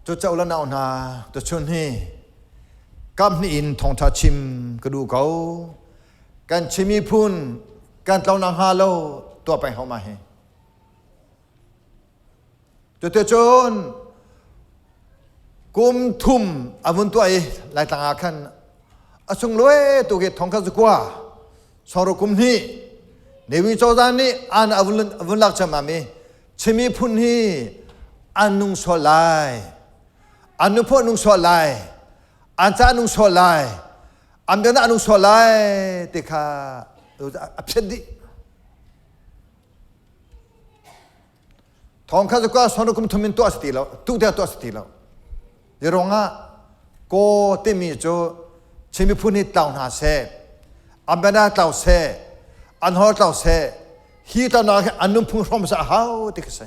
Cu cho la nau hna tuchun hi kam hnih in thawngtha chim ka duh ko. Kan Chin miphun kan tlo nak hnga lo tuah peng hau ma hi. Cuticun kum thum a vun tuah i Laitlang ah khan a sunglawi tu khi thongkhat zakua sawru kum hnih Newi cozah nih an a vun lak ciammam i Chin miphun hi an nung sual lai, an nuphu an nung sual lai, an ca an nung sual lai, an biaknak an nung sual lai ti kha a phiat dih. Thawng kha zakua sawru kum thum in tuah si ti lo, tu tiang tuah si ti lo. Ruangah kaw timi cu Chin miphun hi tlau hna seh, an bana tlau seh, an hor tlau seh, hi tlaunak hi an nunphung hrawm sa a hau ti khi si.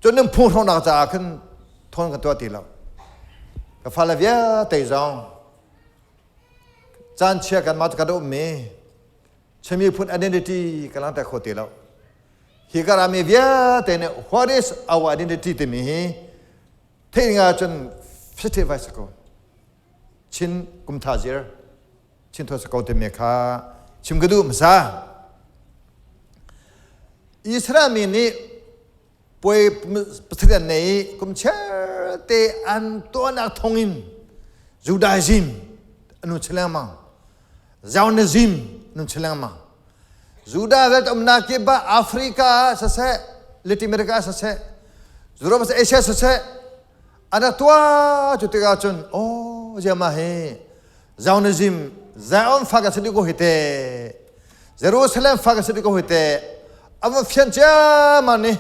Cu nunphung hrawmnak caah khin thawn kan tuah ti lo. Ka fale vialte zong caan chia kan mah kan ummi Chin miphun identity kan langhter kho ti lo. Hi ka rami vialte nih what is our identity timi hi theih ding ahcun fifty vai si ko. Chin kum tha zir Chin tho si ko timi kha chim ka duh hmasa. Israel mi nih puai Pathian nei kum chiar te an tuahnak thawngin Judaism anu lengmang Zionism nun lengmang Judah vel umnak kip ah Africa siseh Latin America siseh Europe siseh Asia siseh ana tua cu tikah cun oh ziama hi Zionism Zion fa kan si ko hi te Jerusalem fa kan si ko hi te ava fian ciammam ni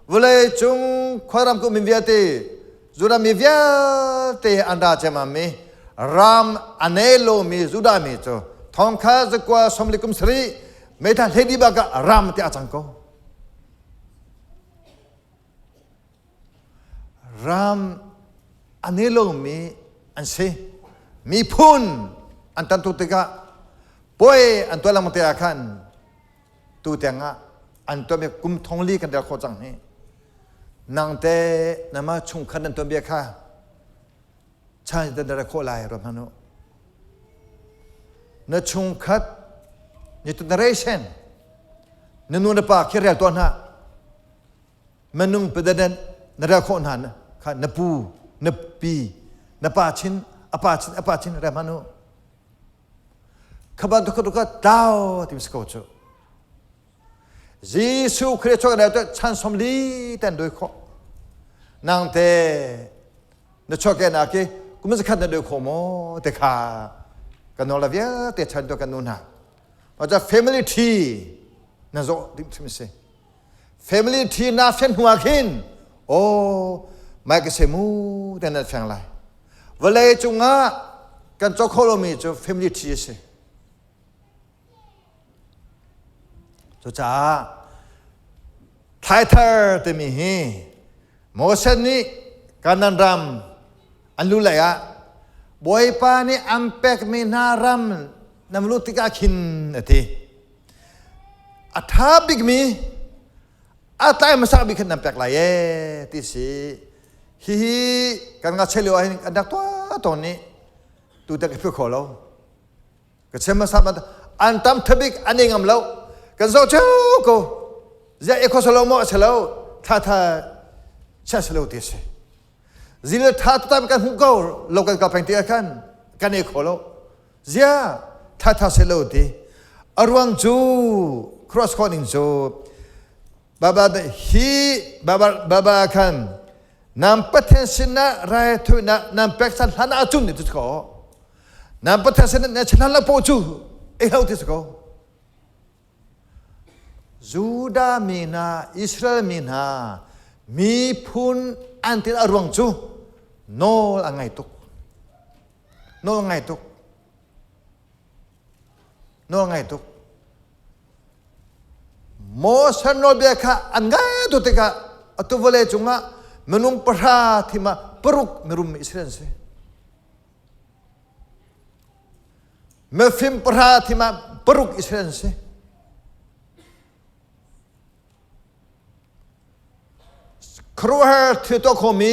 vawlei cung khuaram ku min vialte Judah mi vialte an ra ciammam mi ram a nei lomi Judah mi cu thongkha zakua somli kum sarih meitha hlei bak ah ram te a cang ko Ram a nei lomi an si. Miphun an tan tuk tikah puai an tuah lengmang te ah khan tu tiang ah an tuahmi kum thong li kan rel khawh cang hi. Nang te nama chungkhat nan tuanbia kha chan dan ra khawh lai ruat hmanh u. Na chungkhat ni generation na nu na pa khi rel tuah hna. Minung president na rel khawh hna kha na pu, na pi, na pa chin, a pa chin, a pa chin rel hmanh u. Kha bantuk kha tlau ti si ko cu. Jesuh Khrih chuak na chan som li ten doi khawh. Nang te na chuak ke na ki kum zakhat na doi kho maw te kha kan nawl vialte chan to kan nu hna. Ma family tree na zawh ding thim si. Family tree na fian hnu ah khin aw mai ka se mu te nan fiang lai. Vawlei cungah kan cawk kho lomi cu family tree a si. Cucaah thlaithar timi hi Moses nih Kanaan ram an lu lei ah Bawipa nih an pekmi hna ram nan luh tikah khin a ti. A ṭha bikmi a tlai hmasa bik khin nan pek lai ee ti si. Hihi kan ngakchia lio ahhin kan rak tuah tawn nih tutan ka philh kho lo. Ka chim hmasa an tam thabik an ei ngam lo. Kan zoh cio ko. Ziah e kho salo maw a si lo. Tha tha chia si lo ti si. Zil tha tam kan hmuh ko lo kan ka peng ti khan kan ei kho lo. Zia tha tha si lo ti. A ruang cu cross calling cu baba hi baba baba khan nam pathian sinah rai thuinak nam pekchan hlan ahcun ti ko Nan Pathian sin na chlan lo po cu ei hlo ti si ko. Judah mi hna, Israel mi hna, miphun an tin a ruang cu nawl a ngai tuk. Nawl a ngai tuk. Nawl a ngai tuk. Moses nawlbia kha an ngai tu tikah atu vawlei cungah minung pahra thim ah paruk mirum Israel an si. Mifim pahra thim ah paruk Israel an si. Khuaruahhar thil tuah khomi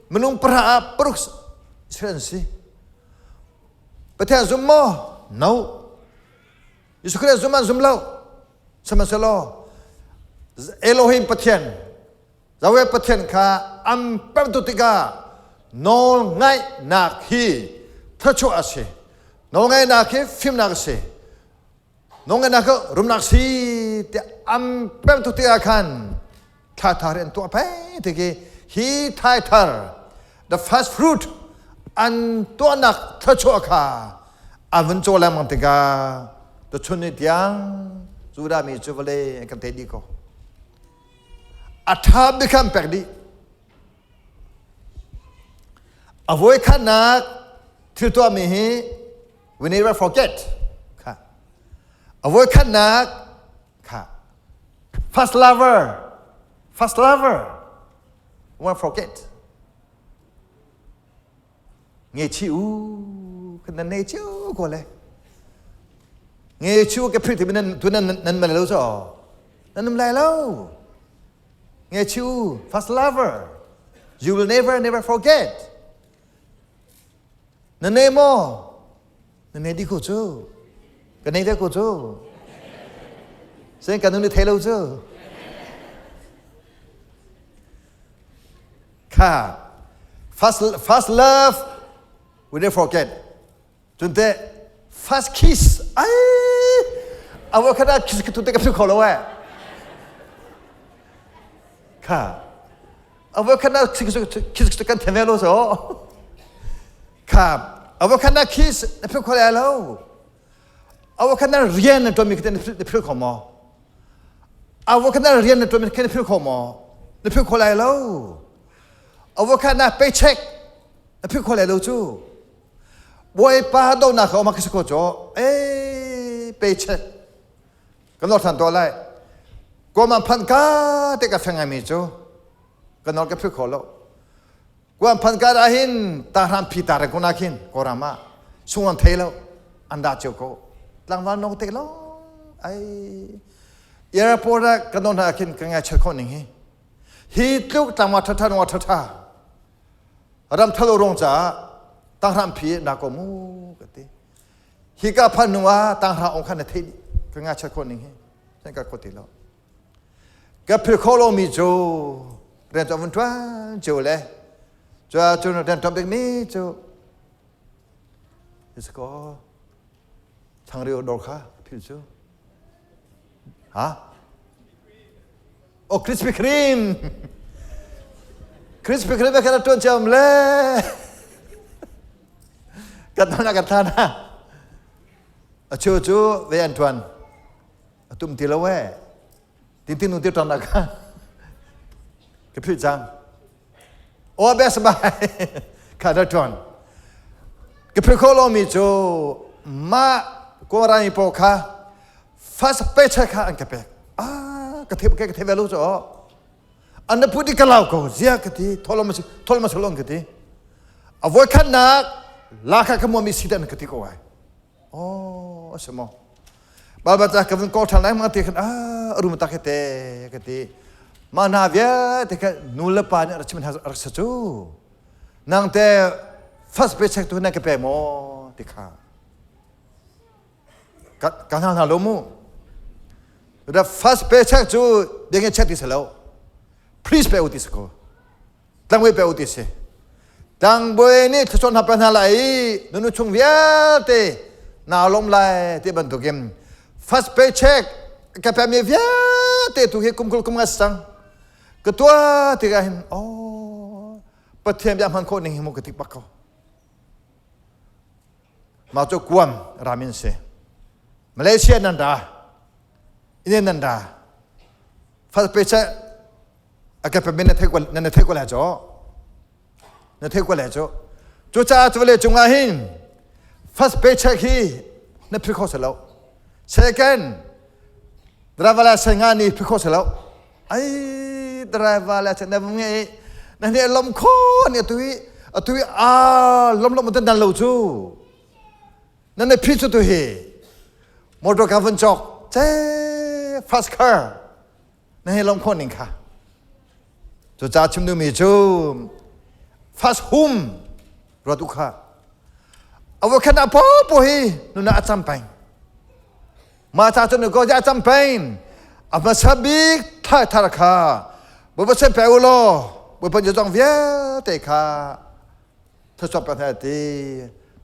Minung pahra ah paruk Israel an si. Pathian zum maw? No. Jesuh Khrih zum an zum lo. Sihmanhsehlaw Elohim Pathian, Yahweh Pathian kha an pemtu tikah nawl ngaihnak hi thluachuah a si. Nawl ngaihnak hi fimnak a si. Nawl ngaihnak hi rumnak si tiah an pemtu tikah khan thla thar an tuah peng ti khi hi thai thar the first fruit an tuahnak thluachuah kha an vun caw lengmang tikah tuchun ni tiang Judah mi cu vawlei an kan thei dih ko. A ṭha bik kha an pek dih. A voikhatnak thil tuahmi hi we never forget. Kha. A voikhatnak kha first lover first lover won't forget. Nge chi u kan nan nei chiu ko le nge chiu ke phri ti nan tu nan nan man lo so nan num lai lo nge chiu first lover you will never never forget na ne mo na ne di ko chu ka nei te ko chu sen kan nu thei lo chu Kha first first love we never forget. Cun te first kiss ai awa khana kiss ka tu te ka phu kho lo eh. Kha awa khana kiss kiss kan theme lo so. Kha awa khana kiss na phu kho lai lo. Awa khana rian na tuan mi kha na phu kho maw? Awa kha na rian na ṭuan kha na philh kho maw? Na philh kho lai lo. Awa kha na paycheck na philh kho lai lo cu. Bawipa donak kha oma khi si ko cu. Ei paycheck kan lor than to lai. Guam phan ka te ka feng mi cu kan nor ka philh kho lo. Guam phan ka da hin ta hram phi ta re ko na khin koram ah sung an thei lo an da cio ko. Tlangval nong te lo ai airport ah kan don hna khin ka ngai chat khawh ning hi hi tluk tlangval thatha nungak thatha ram thalo rong caah tanghram phi na ko mu ka ti hi ka phan nu ah tanghra ong khan na thei ka ngai chat khawh ning hi sen ka kho ti lo ka phil kho lo mi cu rian tuan vun tuan cio le cua cun rian tuan bik mi cu ko Changreu dawr kha phil cu. Ha? Oh, Krispy Kreme. Krispy Kreme kha tuan chiam le. Kan na kan than ha. A chu chu ve an tuan. A tum ti lo we. Tin tin nu ti tan na kha. Ka phil chang. Aw best bai kha da tuan. Ka phil kho lomi cu mah Kawlram pawl kha first paycheck kha an ka pek. Ah, ka thei ka thei ve lo cu. An na put i ka lau ko zia ka ti tholom si tholom solong ka ti. A voi khatnak la kha ka muami si dan ka ti ko ai. Oh, a si maw? Baibal ca ka vun kawl ṭhan lai ma ti khan ah a rum tak he te ka ti. Mah hna vialte kha nu le pa nih rak chim hna rak sa cu. Nang te first paycheck tu na ka pe maw ti kha. Ka ka hna hna lo mu. The first paycheck cu ding check ti si lo. Please pe u ti si ko. Tlangbawi pe u ti si. Tlangbawi nih thluachuah hna pe hna lai i nunu chung vialte naa lawm lai ti bantukin first paycheck ka pemi vialte tu hi kum 20 kum nga cang ka tuah tikah hin oh Pathian bia hman khawh ning hi mu ka tik bak ko. Mah cu Guam ram in si. Malaysia nan ra. Indian nan ra. First paycheck a ka pe na thei ko na thei ko lai cu na thei ko lai cu cucaah cu vawlei cungah hin first paycheck hi na phil kho si lo second driver license nga ni phil kho si lo ai driver license na nge na ne lom kho ni atu i atu i a lom lom dan lo cu na ne phi cu tu hi motor ka vun chok che fast car Na hei lawmh khawh ning kha. Cucaah chim duhmi cu Fast hum ruat u kha. Avo khan a po po hi nuna a cam peng. Ma cha chun ko ja cam peng. A hmasa bik thai thar kha Bawipa sen pe u law Bawipa jong vialte kha thasop ka thai ti.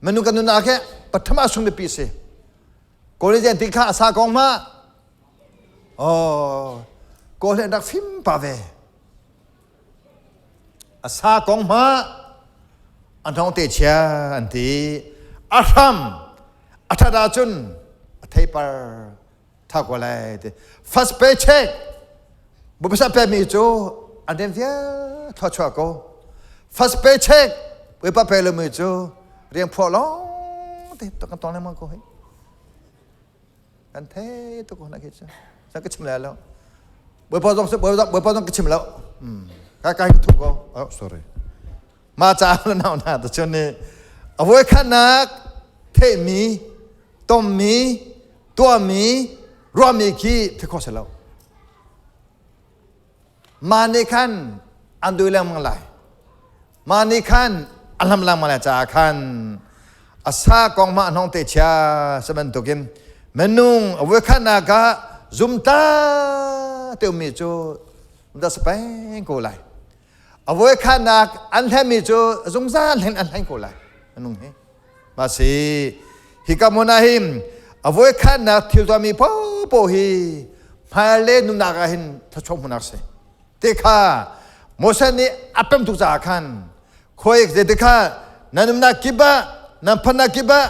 Manu kan nuna ke pathama sung pi si. Kawle jen ti kha asa kong ma. Oh, kawle rak fim pa ve. A sa kong hma an thong te chia an ti. A hram a that ahcun a theipar tha ko lai ti. First paycheck bupasa pekmi cu an rian vial thluachuah ko. First paycheck puipa pe lomi cu rian phuah lawng te kan tong lengmang ko hei. Kan thei tuk ko na khi cu. Sa ka chim lai lo. Bawipa zong Bawipa zong ka chim lo. Ka kai ka thup ko. Oh, sorry. Ma ca na nau na ta chun ni a voi khatnak theimi tommi tuahmi ruahmi khi thi kho si lo. Mah nih khan an dui lengmang lai. Mah nih khan a hlam lengmang lai caah khan a sa kong mah hnong te chia si bantukin minung a voikhatnak ah zumta te ummi cu da si peng ko lai. A voikhatnak an hlenmi cu zungzal hin an hlen ko lai minung hi. Mah si hika hmun ah hin a voikhatnak thil tuahmi paohpaoh hi hmailei nunnak ah hin thluachuah hmuhnak si. Ti kha Moses nih a pem tuk caah khan khoi zeiti kha nan umnak kip ah nan phannak kip ah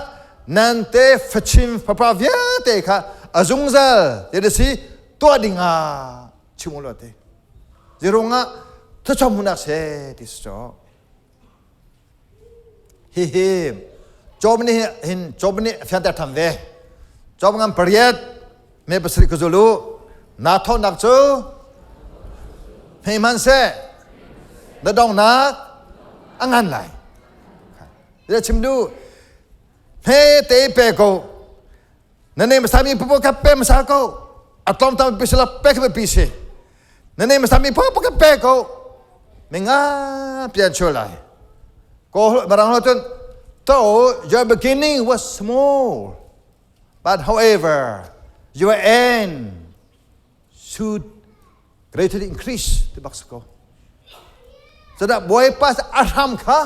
nan te fachin fapa vialte kha a zungzal ti si tuah ding ah chim u law ti. Zirung ah thluachuah hmuhnak si ti si cu. Hihi Job nih hin Job nih a fianter ṭhan ve. Job ngan pariat me pasarih ka zul u. Naa thawhnak cu hme hmanhseh na donghnak a ngan lai. Zei chim duh? Hme te pe ko. Na nei hmasa mi popo kha pe hmasa ko. A tlawmtam pi sila pe kha pi si. Na nei hmasa mi popo kha pe ko. Mi nga pian chul lai. Ko barang lo cun though your beginning was small but however your end should greatly increase ti bak si ko. Cudah Bawipa a hram kha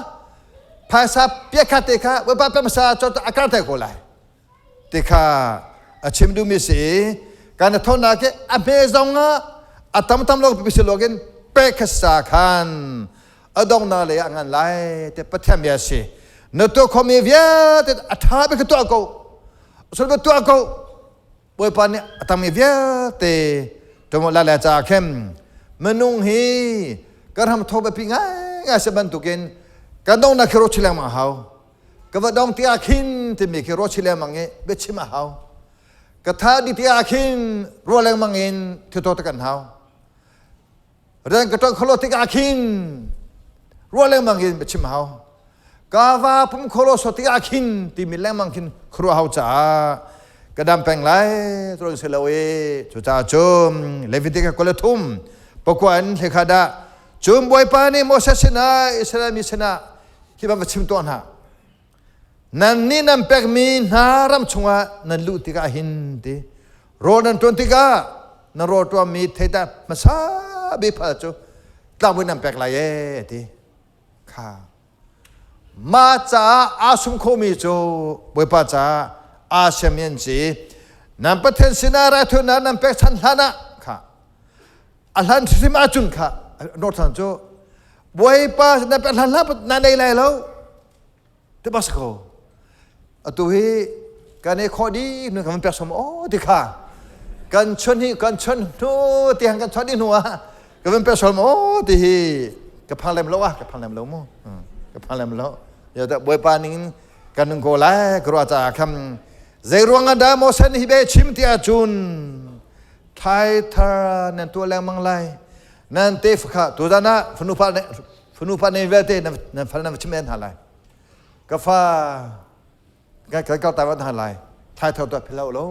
phaisa pia kha te kha Bawipa pe hmasa cu a kar te ko lai. Ti kha a chim duhmi si i kan thawnnak hi a hme zong ah a tam tam lo pi si loin pek kha sa khan a donghnak lei ah ngan lai te Pathian bia si. Na tuah khomi vialte a ṭha bik kha tuah ko. Sul ka tuah ko. Bawipa nih a tangmi vialte ṭuan la le caah khin minung hi kan ram tho biapi ngaingai si bantukin kan donghnak khi ruat chih lengmang a hau. Ka va dong tiah khin timi khi ruat chih lengmang i biachim a hau. Ka tha di tiah khin ruah lengmang in thiltuah te kan hau. Rian ka ṭuan kholo tikah khin ruah lengmang in biachim a hau. Ka va pum kholo so tikah khin timi lengmang khin khuaruah hau caah ka dam peng lai tuan si lo i cucaah cun Leviticus 23 pakua in hlekha dah cun Bawipa nih Moses sinah Israel mi sinah hi va chim tuah hna nan nih nan pekmi hna ram chungah nan luh tikah hin ti rawl nan ṭuan tikah na rawl ṭuanmi thei ta hmasa bik phal cu tlangbawi nan pek lai ee ti kha mah caah aa sum khomi cu Bawipa caah aa siami an si nan Pathian sinah raithawinak nan pekchanh hlan ah kha a hlan hrim ahcun kha northern cu Bawipa na pek hlan hlan na nei lai lo ti bak si ko atu hi kan i khawh dih nu kan pek som aw ti kha kan chun hi kan chun hnu ti han kan chun dih hnu ah kan pek som aw ti hi ka phang lem lo ah ka phang lem lo mu ka phang lem lo ya da Bawipa ning kan nung ko lai ka ruah caah kham zei ruang ah dah Moses hi be chim ti ahcun Thlai thar nan tuah lengmang lai. Nan tefa kha tuzan ah fanu pa nei vialte nan fal nan va chim en hna lai. Ka fa kan kan kal ta hna lai. Thlai thar tuah philo lo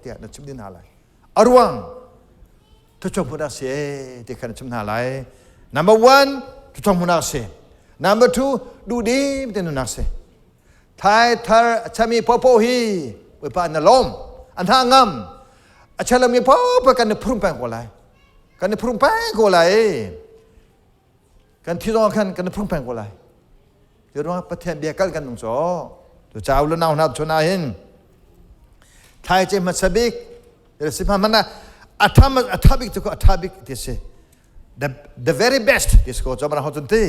tiah nan chim din hna lai. A ruang thuchong hmun ah si ti kha nan chim hna lai. Number one thuchong hmun ah si. Number 2, duhdim te nunnak si. Thai thar a chami popo hi Bawipa na lawm, an hna ngam. A chalami popo kan i phurum peng ko lai. Kan i phurum peng ko lai. Kan thi zong khan kan i phurum peng ko lai. Cu ruangah Pathian bia kal kan nung caw. Tu chau lu nau hna chun ah hin thlai ce hmasa bik si hma hmanh ah a tha bik cu a tha bik ti si. The very best ti si ko cho mana ho chun ti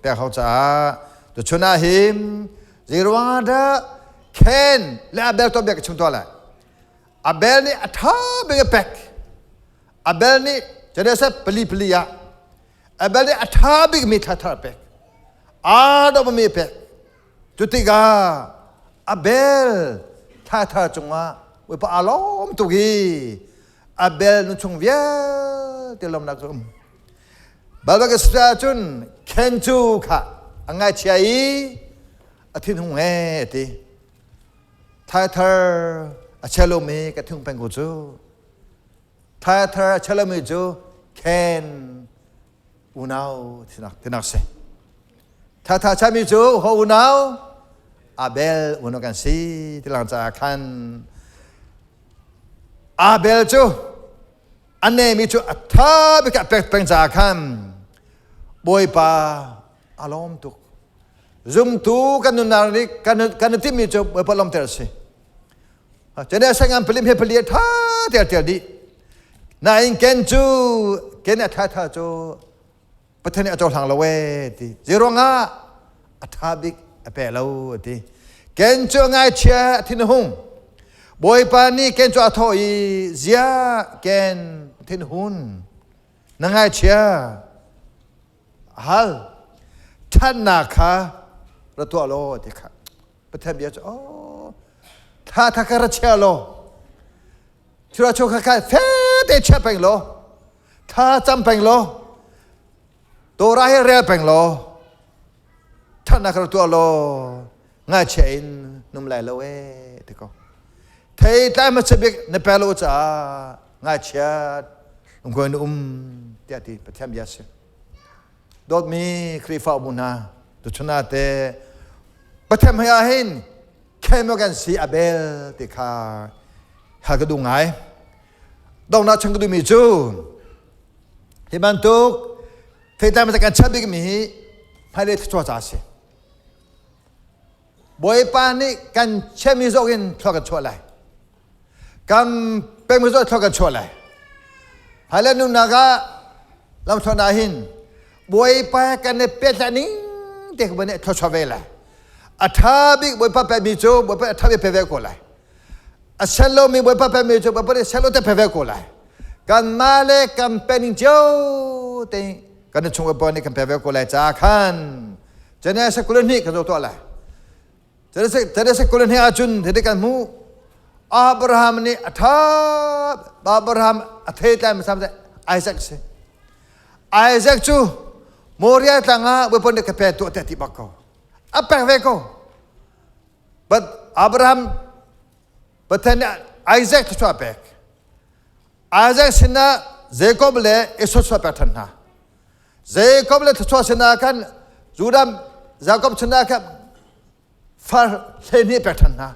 pek ho caah tu chun ah hin zeiruangah dah Ken le Abel to bia ka chim to lai. Abel nih a tha bik a pek. Abel nih Genesis pali pali ah Abel nih a ṭha bikmi thla pek. Aa dawhmi pek. Cu tikah Abel thla cungah Bawipa aa lawm tuk i Abel nu chung vialte lawmnak cu um. Baibal ka si ahcun Ken cu kha a ngaichia i a thinhung he a ti. Thaithar a chia lomi ka thinhung peng ko cu. Thaithar a chalomi cu Ken unau tinak si. Thatha chami cu ho unau Abel unau kan si ti lang caah khan Abel cu a nemi cu a tha bik a pek peng caah khan Bawipa a lawm tuk. Zumtu kan nunnak nih kan timmi cu Bawipa lawmter a si. Cun sangan palim he pali a ṭha tiah tial dih. Nain ken cu ken a ṭha ṭha cu Pathian nih a cohlang lo ee ti. Zeiruangah a ṭha bik a pe lo ti. Ken cu a ngaichia a thin a hung. Bawipa nih ken cu a thawh i ziah ken thin hun na ngaichia a hal ṭhatnak kha ra tuah law ti kha Pathian bia cu oh tha tha ka ra chia law thura chu kha kha fe te chia peng law tha cam peng law Torah hi rel peng law thatnak ra tuah law ngaichia in num lai lo ee ti ko thei tlai hmasa bik na pe lo caah ngaichiat ungkoi na um tiah ti Pathian bia si Dawtmi Khrihfabu hna, tuchun ah te Pathian hmai ah hin khem kan si a bel ti kha hal ka duh ngai. Donghnak chung ka duhmi cu hi bantuk theitlai hmasa kan chiah bikmi hi hmailei thluachuah ca a si. Bawipa nih kan chiahmi zawk in thlua kan chuah lai. Kan pengmi zawk thlua kan chuah lai. Hmailei nunnak ah lamthluan ah hin Bawipa kan i pehtlaih ning te kha nih thluachuah ve lai. A ṭha bik Bawipa pekmi cu Bawipa a ṭha bik pe ve ko lai. A sel lomi Bawipa pekmi cu Bawipa nih sel lo te pe ve ko lai. Kanmah le kan pening cio te kan chung Bawipa nih kan pe ve ko lai caah khan Genesis 22 kan zoh tuah lai. Genesis 22 ahcun hiti kan hmuh. Abraham nih a ṭha Abraham a theitlai hmasa Isaac si. Isaac cu Moriah tlang ah Bawipa nih ka pe tuah tiah ti bak ko. A pek ve ko. But Abraham Pathian nih Isaac thluachuah a pek. Isaac sinah Jacob le Esau thluachuah a pek ṭhan hna. Jacob le thluachuah sinah khan Judah Jacob sinah khan far 12 pek ṭhan hna.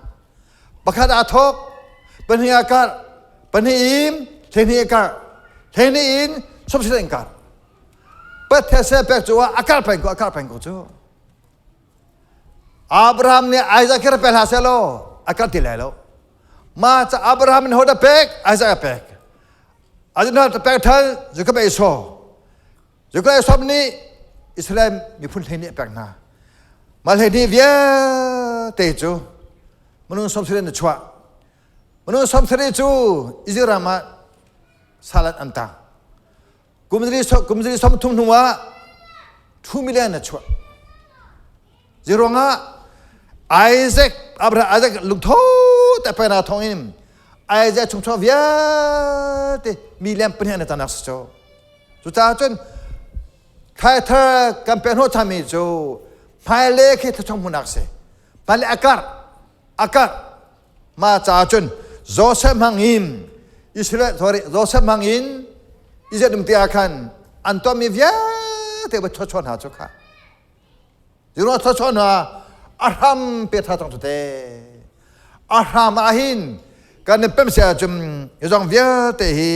Pakhat aa thawk, pahnih aa karh, pahnih in 12 a karh, 12 in 30 in karh. Pathian sin pek cu a karh peng ko, a karh peng ko cu. Abraham nih Isaac khi ra pe hlah seh law a karh ti lai lo. Mah ca Abraham nih hodah pek? Isaac a pek. Azina ta pek ṭhan Jacob Esau. Jacob Esau nih Israel miphun 12 a pek hna. Mah 12 vialte cu minung 70 na chuah. Minung 70 cu Israel ram ah salat an tang. Kum zali 30 hnu ah 2 million na chuah. Zeiruangah Isaac Abraham Isaac lungtho te pena thawng in Isaac chungchuak vialte million pahnih an tanak si cu. Cucaah cun thlaithar kan pek hnawh thanmi cu hmailei khi thluachuah hmuhnak si. Hmailei a karh a karh ma caah cun Joseph hmang in Israel sorry Joseph hmang in Israel um ti ah khan an tuahmi vialte va thluachuah hna cu kha. Zero thluachuah hna a hram pe tha cang cu te. A hram ah hin kan i pem sia cun hi zong vialte hi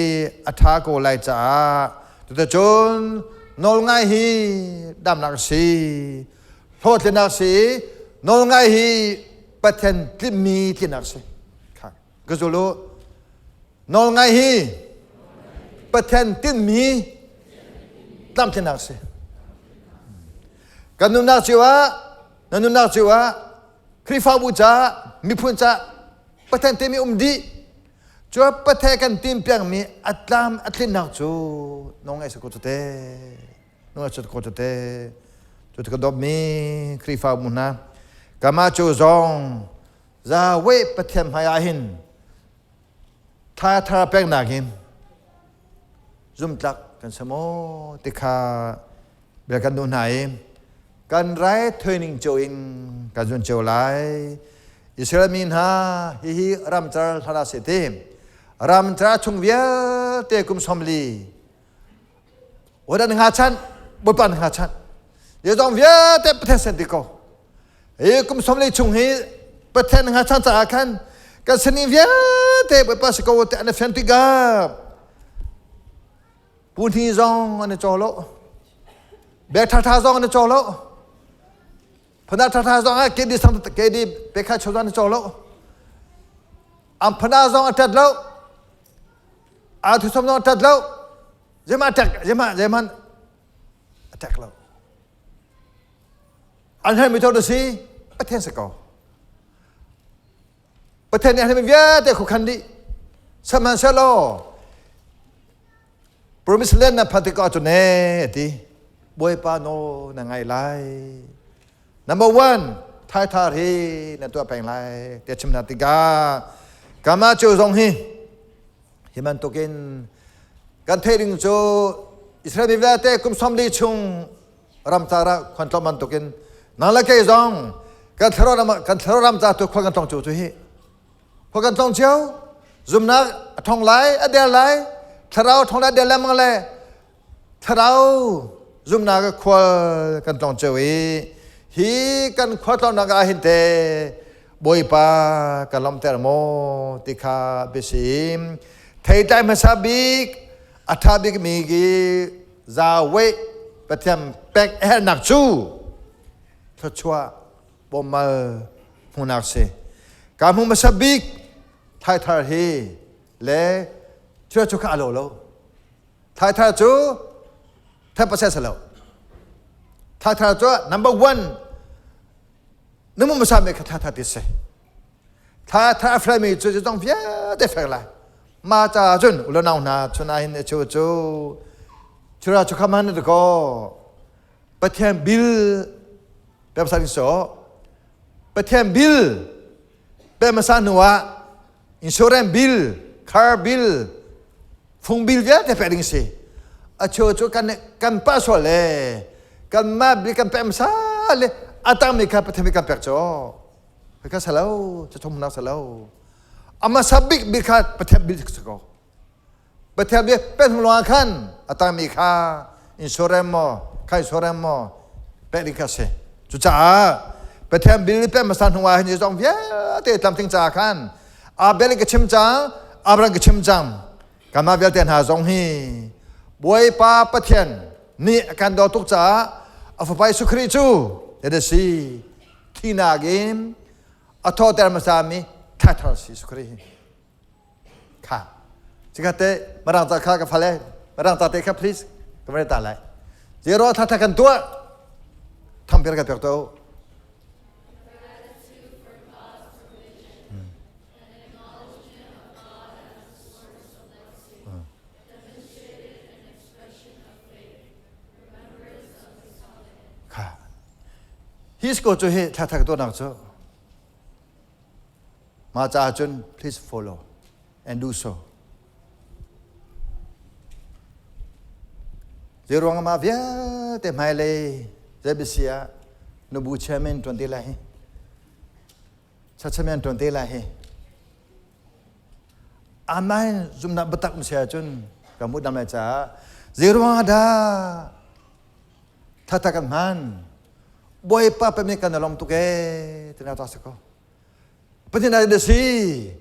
a tha ko lai caah cuticun nawlngai hi damnak si hlawhtlinnak si nawlngai hi Pathian tlimmi tlinak si. Kha ka zul u. Nawlngai hi Pathian tinhmi tlamtlinnak a si. Kan nunnak cio ah, na nunnak cio ah, Khrihfabu caah, miphun caah Pathian timi um dih. Cu Pathian kan tim piakmi a tlam a tlinnak cu nawlngaih si ko cu te. Nawlngaih si ko cu te. Cu ka dawtmi Khrihfabu hna, kamah cu zong Yahweh Pathian hmai ah hin Thla thar peknak in zumtlak kan si maw ti kha bia kan duh hna i kan rai thuining cio in kan zun cio lai. Israel mi hna hihi ramcar hlan ah si ti ramcar chung vialte kum 40 Wadan nga chan Bawipa nga chan Yezong vialte Pathian sen ti ko Hi kum 40 chung hi Pathian nga chan caah khan kan sinin vialte Bawipa si ko te an i fian tikah pu hni zong an i caw lo bek ṭhaṭha zong an i caw lo phana ṭhaṭha zong ah kedi sang kedi pekha cho zong an i caw lo an phana zong a ṭat lo a thusom zong a ṭat lo zeimah a ṭek zeimah zeimah a ṭek lo An herhmi cu na si? Pathian si ko. Pathian nih a herhmi vialte khuakhan dih. Sihmanhsehlaw promise land na phak tikah cun ne ti Bawipa nawl na ngai lai. Number one, thaithar hi na tuah peng lai tiah chim hna tikah kama cu zong hi hi bantukin kan theih ding cu Israel mi vialte kum 40 chung ramcar ah khuan tlawm bantukin nang le kei zong kan thlarau ram kan thlarau ram ca tu khua kan tlong cio cu hi khua kan tlong cio zumnak a thong lai a der lai thlarau thong lai der lengmang le thlarau zumnak khual kan tlong cio i hi kan khua tlonnak ah hin te Bawipa kan lawmhter maw ti kha biasim theitlai hmasa bik a ṭha bikmi ki Yahweh Pathian pek a herhnak cu thluachuah bawmmal hmuhnak si. Ka hmu hmasa bik thaithar hi le thil cu kha a lo lo. Thaithar cu 10% si lo. Thaithar cu number one na mu hmasa mi kha thaithar ti si. Thla thla a felmi cu zong vialte fel lai. Ma ca cun ulanau hna chun ah hin chu cu chura chu kham han ko Pathian bil pem sa so Pathian bil pem sa hnu ah insurance bill car bill fung bil vialte pek ding si a cheu cu kan kan pa sual le kan ma bil kan pem sa le atang mi kha Pathian kan pek cho Hika salo, cathumnak salo. Ama sabik bik kha Pathian bil si ko. Pathian bia pen hung khan a tangmi kha insurance maw, kha insurance maw pek ding kha si. Cucaah Pathian bil pen hmasa hnu ah hin zong vialte tlamtling caah khan Abel ka chim cang, Abraham ka chim cang. Kanmah vialte hna zong hi Bawipa Pathian nih a kan dawt tuk caah a fapa Jesuh Khrih cu si thinak in a thawhter hmasami thathar si Jesuh Khrih hi kha cikhat te marang ta kha ka fale marang ta te kha please ka van ta lai zero tha tha kan tuah thampir ka pek to Kha. Hi ko cu hi thla tuahnak cu mah caah cun please follow and do so. Zeiruang mah vialte hmailei ZBC ah nubu chairman tuan te lai hi. Chairman tuan te lai hi. Amen zumnak biatak na si ahcun ka hmuh dam lai caah zeiruang ah dah thatha kan hman? Bawipa pemi kan i lawm tuk ee tina ta si ko. Pathian ai na si.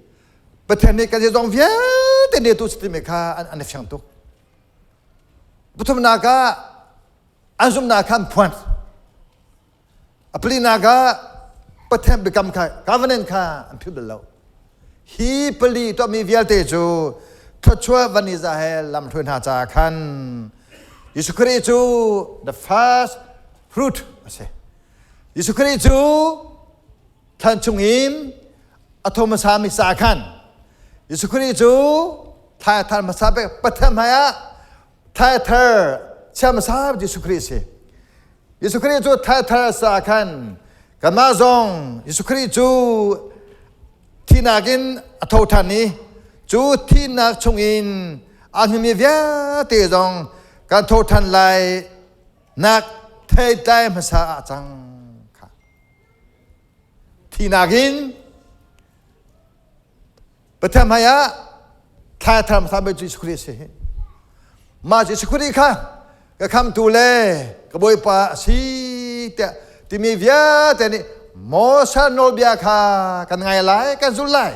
Pathian nih kan zong vialte ne tu si timi kha an i fiang tuk. Pathumnak ah an zumhnak kha an phuan. A palinak ah Pathian biakam kha covenant kha an philh bal lo. Hi pali tuahmi vialte cu thluachuah van i za he lamhruai hna caah khan Jesuh Khrih cu the first fruit a si. Jesuh Khrih cu thlan chungin a tho hmasami caah khan Jesuh Khrih cu thai thar hmasa bik Pathian hmaiah thai thar chia hmasa Jesuh Khrih a si. Jesuh Khrih cu thai thar sa khan kanmah zong Jesuh Khrih cu thihnak in a tho ṭhan i cu thihnak chungin aa hnimmi vialte zong kan tho ṭhan lai nak theitlai hmasa ah cang kha thihnak in Pathian hmai ah thla thar hmasa bik Jesuh Khrih a si. Mah Jesuh Khrih kha ka khamtu le ka Bawipa a si tiah timi vialte nih Moses nawlbia kha kan ngai lai, kan zul lai.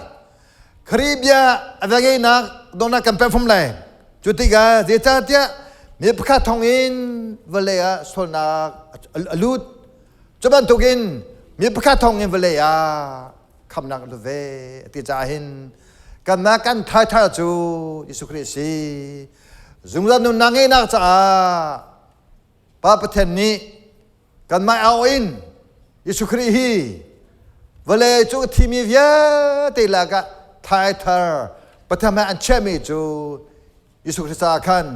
Khrih bia a velngeihnak dawtnak kan perform lai. Cu tikah zeicahtiah mi pakhat thawngin vawlei ah sualnak a lut. Cu bantukin mi pakhat thawngin vawlei ah khamnak a lut ve a ti caah hin kanmah kan thaithar cu Jesuh Khrih a si. Zungzal nunnak ngeihnak caah Pa Pathian nih kanmah au in Jesuh Khrih hi vawlei cu a thimi vialte lakah thaithar Pathian hmai an chiahmi cu Jesuh Khrih caah khan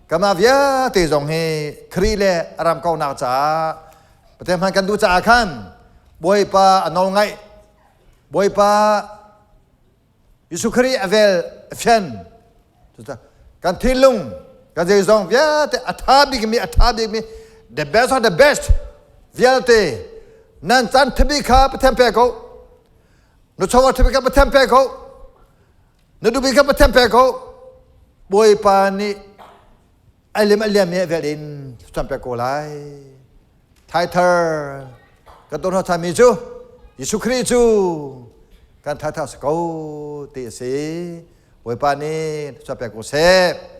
kanmah vialte zong hi Khrih le a ram kaunak caah Pathian hman kan duh caah khan Bawipa a nawl ngaih Bawipa Jesuh Khrih a vel a fian kan thinlung kan zeizong vialte a tha bikmi a tha bikmi the best of the best vialte nan caan thabi kha Pathian pe ko na chawva thabi kha Pathian pe ko na duhmi kha Pathian pe ko Bawipa nih a lim a liam mi vel in cam pek ko lai thaithar kan ton hna mi cu Jesuh Khrih cu kan thaithar si ko ti a si Bawipa nih cam pek ko seh.